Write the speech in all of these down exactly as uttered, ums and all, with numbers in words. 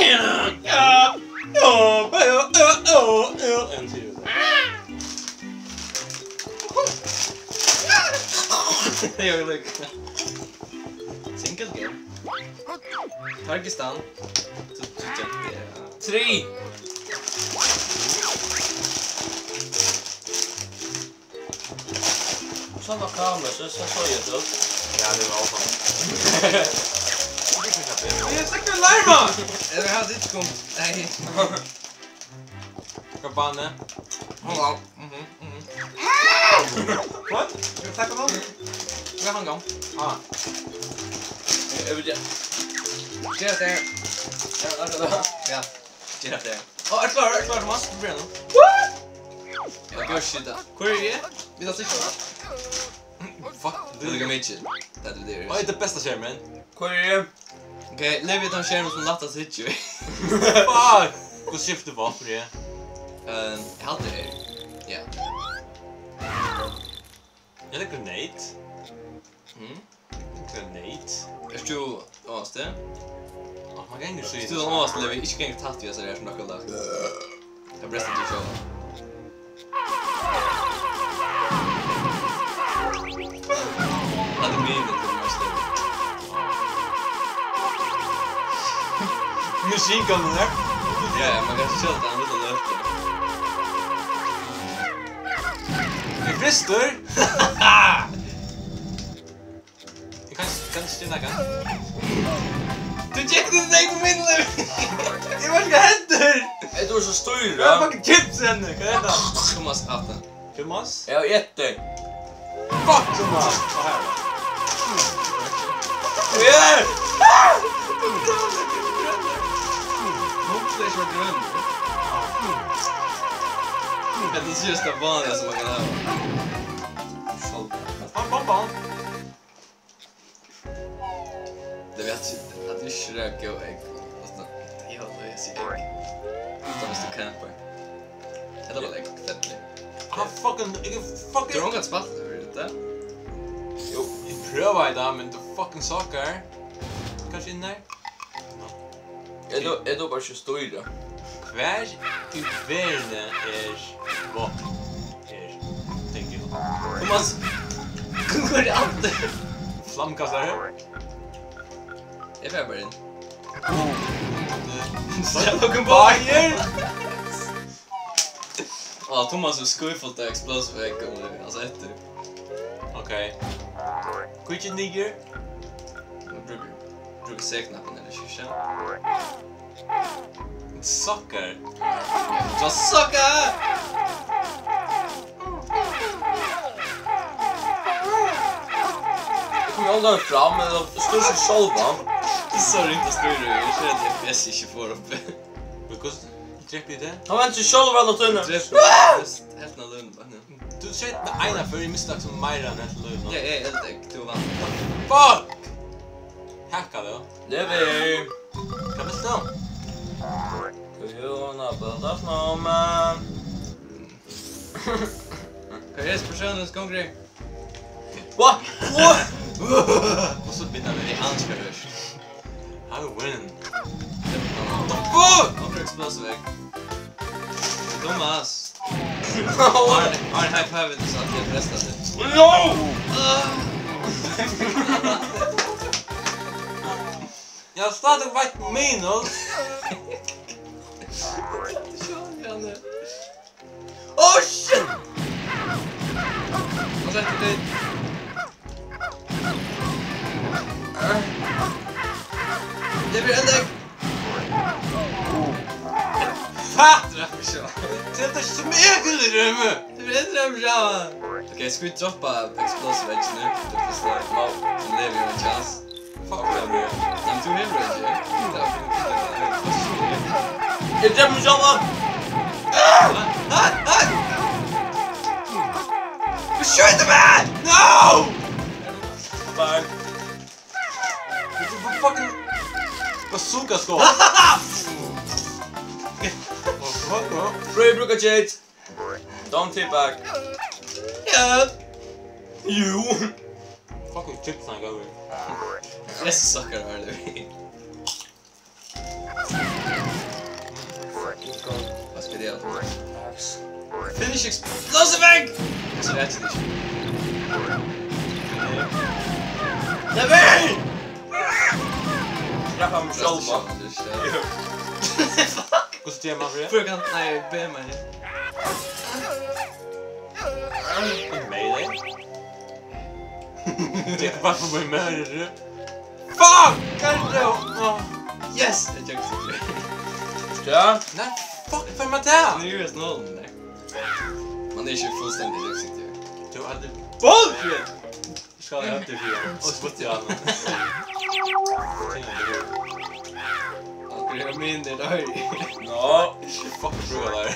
Ja, ja, ja, ja, ja, ja. En til. Det er jo det. Single game. Pakistan. Trý. Sånn var kamera, så, så så jeg det. Ja, det var også. Jeg er sikkert lei meg! Jeg vil ha ditt skum. Nei. Hva faen er? Hold on. Mhm, mhm. What? Skal vi snakke om noe? Skal vi ha en gang? Ah. Jeg vil det. Ser at det er. Ja, akkurat det. Ja. Ger det. Å, er du klar? Er du klar, Thomas? Kom igjen nå. Ja, gud, shit, da. Hvor er det? Vi tar sikkert, da. Fuck, det er ikke mye. Det er det, det er. Oi, det beste skjermen. Hvor er det? Ok, lever vi den skjermen som lettest hit, jo. Fuck! Hvor skifter våpen, ja? Eh, jeg hadde det. Ja. Er det grenade? Mm. Grenade. Ert tú á stað? Á, man kann ikki siga. Ert tú á stað, Levi? Ikki ganga tætt við hasari her sum nakað lag. Tað brestur til sjálv. Hatta er mín, tað er mest. Machine gun her. Ja, ja, man kann sjá tað, hann vil løfta. Eg fristur. Eg kann, kann ikki nakað. Tú gekk til deg på min. Eg veit ikki hvat hendir. Ey, tú ert so stýra. Eg havi fucking chips í henni. Hvat er hetta? Thomas, aftan. Thomas? Eg havi etið. Fuck, Thomas. Hva her? Yeah! Hetta er so grønt. Hetta er seriøst tað vanliga sum man kann hava. Bam, bam, bam. Det vet jeg ikke. At du ikke rører gøy egg. Og sånn. Ja, det er ikke egg. Da hvis du camper. Eller var det egg? Fettelig. Ah, fucking, ikke fucking. Du har ikke spilt det, vet du det? Jo, jeg prøver i dag, men du fucking sucker. Kanskje inn der? Eg lú-, eg lúgvi bara ikki stýra. Hvar í verðini er vápn her, tenki eg. Thomas! Hvør er alt? Flammkastari. Eg fari bara inn. Sjá okum báðir! Á, Thomas er skýfult av explosive egg, um, altso, eftir. Ok. Hví ikki niður? Nú brúkar, brúkar C-knappin, ella ikki, ikki? Sucker. Just sucker! Eg komi aldri fram, men eg stýri seg sjálvan. Tað er so ringt at stýra, eg skilji at F P S ikki fór uppi. Men hvussu drepti eg teg? Hann vendir seg sjálvan alla tíðina. Drepti meg helvtina løgn, bara, ja. Tú skeyt meg eina ferð, eg misti akkurát meira enn helvtina løgn. Ja, eg helt eg, tú vann. Fuck! Hacka tað. Levi! Hvat vilt tú? Do you wanna build a snowman? Hvat er persónliga konkurrent? What? What? Hvussu binda vit í hanskar fyrst? How to win? What the fuck? Onkur explosive egg. Thomas. Har, har high five, so at eg prestar teg. No! Eg havi stadig veitt minus. Oh shit! Hann setti teg. Tað verður enn. Fuck! Drap meg sjálv. Tað er tað sum eg vil rømma. Tað verður enn drap meg sjálv. Ok, skal vit droppa explosive egg nú? Tað er fyrst og fremst, no, sum Levi hevur ein chance. Fuck, Levi. Men tú hevur ikki. Tað er fucking. Eg drap meg sjálvan! Ah! Ah! Ah! Shoot the man! No! Fuck. Fucking bazooka skot. Fuck, bro. Free Brooker Jade. Don't hit back. Yeah. You. Fucking chips, I go with. That's a sucker, really. Finish explosive egg! So that's the issue. Nei, vent! Jeg har Michelle, mann. Fuck! Hvussu ger man fyri? Før kan, nei, be meg. Melee? Tað er bara for meg meira. Fuck! Hvat er tað? Åh. Yes! Eg tók tað. Ja. Nei, fuck, hvat var tað? Nú er eg snart der. Man er ikki fullstendig tók tað. Tú hevði bullshit! Skal eg hava tað fyri? Og spytta á hann. Akkurát er mín, tað er deiligt. Nå. Fuck, brúka tær.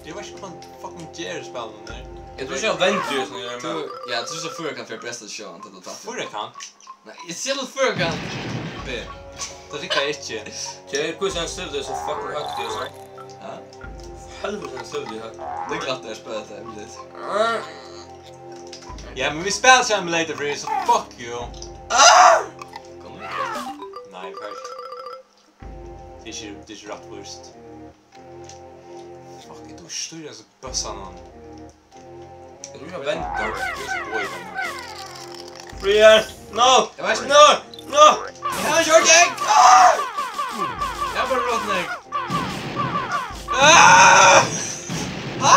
Eg veit ikki hvat fucking ger í spælinum har. Eg trúgvi ikki, hann vendir í sum eg geri. Tú, ja, tú ert so fýrakant fyri at bresta seg sjálvan til at tappa. Fýrakant? Nei, eg sigi altíð fýrakant. B. Tað riggar ikki. Ger, hvussu hann stivdi so fucking høgt, eg sá. Ja. Helviti, hann stivdi høgt. Tað er gott at spæla tað, einmitt. Ah. Ja, men vit spæla ikki Emulator Free, so fuck you. Ah! Kom nú. Nei, fyrst. Tað er ikki, tað er ikki rætt fyrst. Fuck, eg dugi ikki stýra hesum bøssanum. Eg dugi ikki at venda. Tað er so dårligt. Free ass! No! Eg veit ikki. No! No! Eg havi ikki egg! Eg havi bara rotten egg. Ah! Ha?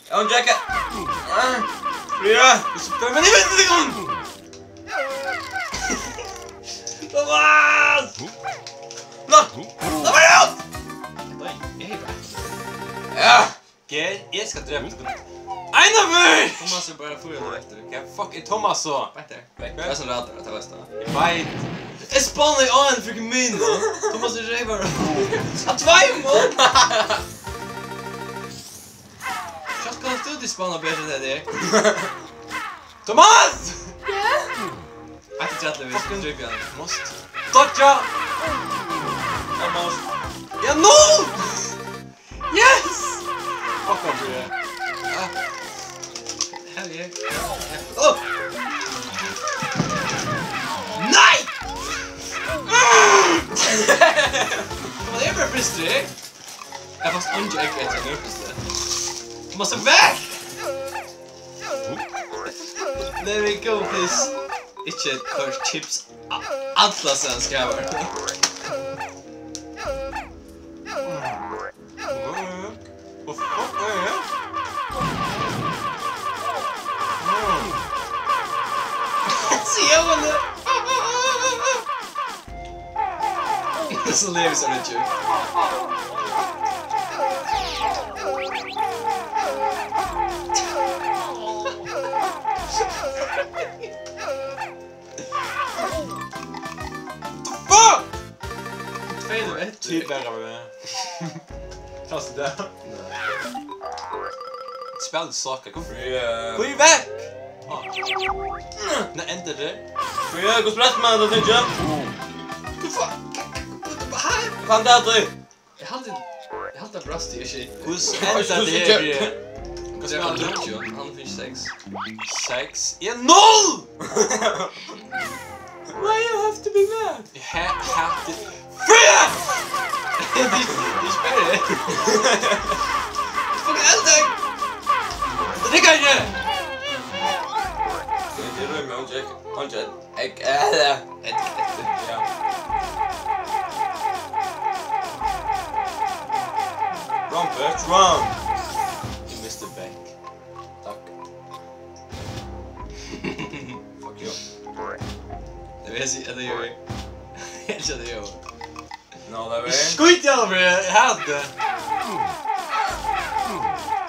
Eg havi ein jacket. Ah! Free ass! Hvussu fær man í vindinum? Thomas! Nå! Nå var det alt! Nei, eg er bara. Ja! Ger, eg skal drepa tykkum. Ein av meg! Thomas er bara fýra dagar eftir. Hvat fuck er Thomas so? Beint har. Vekk. Tað er sum radar, tað veitst tú. Eg veit. Eg spawnaði á ein freaking minu. Thomas er reyvar. Á tveimum! Sjálvt kanst tú despawn betri enn eg. Thomas! Ja? Eitt í tjaldið, vit skulu drípa hann. Must. Dodja! Almost. Ja, no! Yes! Fuck off, yeah. Ah. Hell yeah. Oh! Nei! Hvat er bara fyrst, eh? Eg havi faktiskt einki egg eftir nøkrum stað. Tú mást vera vekk! There we go, please. Ikki koyr chips a-, alla staðar, skal vera. Hvat fuck er tað? Síggja man tað? So lives on a joke. Fuck! Tvey, tú veit. Tvey bara við. Kanst tú tað? Nei. Spæl soccer, kom. Free, eh. Hví vekk? Á. Nei, enda tað. Free, eh, hvussu spælir man tað, Tingi? Hví fuck? Hæ? Fann tað, tú. Eg haldi, eg haldi, tað brast í, eg skilji. Hvussu enda tað her? Hvussu spælir tú? Hann fær seks. Seks. Ja, null! Why you have to be mad? You ha-, have to. Free! Tað er ikki, tað er ikki bara. Fucking elda! Tað riggar ikki! Tað er rúm, hann gekk, hann gekk. Egg, eh, egg, egg, ja. Run, bitch, run! You missed it, bank. Takk. Fuck you. Tað vil eg siga, tað geri eg. Eg elski tað, eg geri. Ná, tað er. Skít í hann, eg hati tað.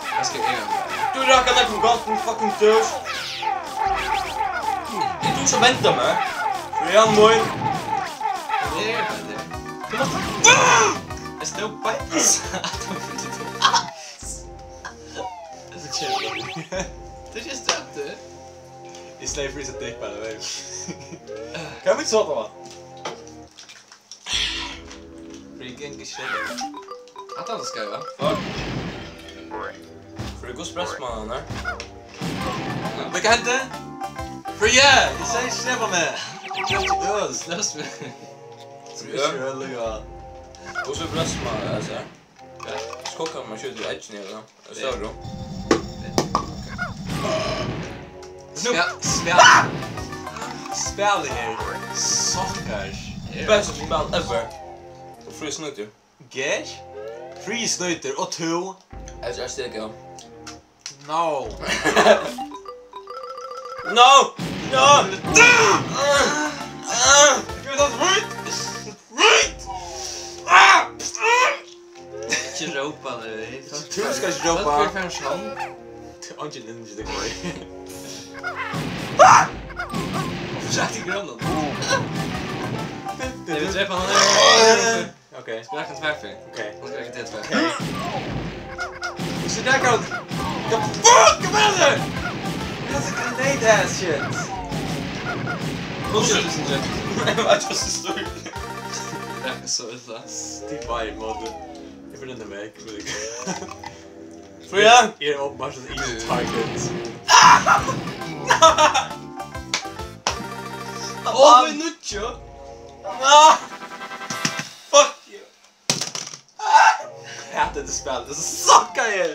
Hvat skal eg gera? Tú rakar nakkum gott, din fucking douche. Eg dugi ikki at venda meg. Free hann mín. Eg stóð beint aftan fyri teg. Tað er ikki støtt, tú. Eg slay freeze dick, by the way. Kann vit sova? Free gang is shit. Hatta er skeiva. Fuck. Free, hvussu spælir man hann her? Hvat hendi? Free, yeah! Eg sá ikki slepa meg. Øl, sløs meg. Øl, ja. Og so brøsma, altså. Skokka man skjuter eggini, ja. Stóru. Spæ-, spæ-, spælið her suckar. Besta spæl ever. Og frí snýtur. Ger? Frí snýtur, og tú? Eg skal steðga. No. No! No! Give us right! Right! Ah! Ikki rópa, Levi. Tú skal ikki rópa. Hvat er fyri ein song? Eingin inni, tað er gott. Forsett í grønum. Eg vil drepa hann. Ok. Spæl hann tvær ferð. Ok. Hann skal ikki til tvær. Ok. Sit back out. The fuck, man! That's a grenade ass shit. Nú skjøt tú, Sindri. Eg var just so støtt. Tað er so illa. Tað er bara í móti. Eg fer denne veg. Fríða! Eg eri openbart ein easy target. Á, tað er nýggju! Ah! Fuck you! Eg hati hetta spæl, tað sukkar eg!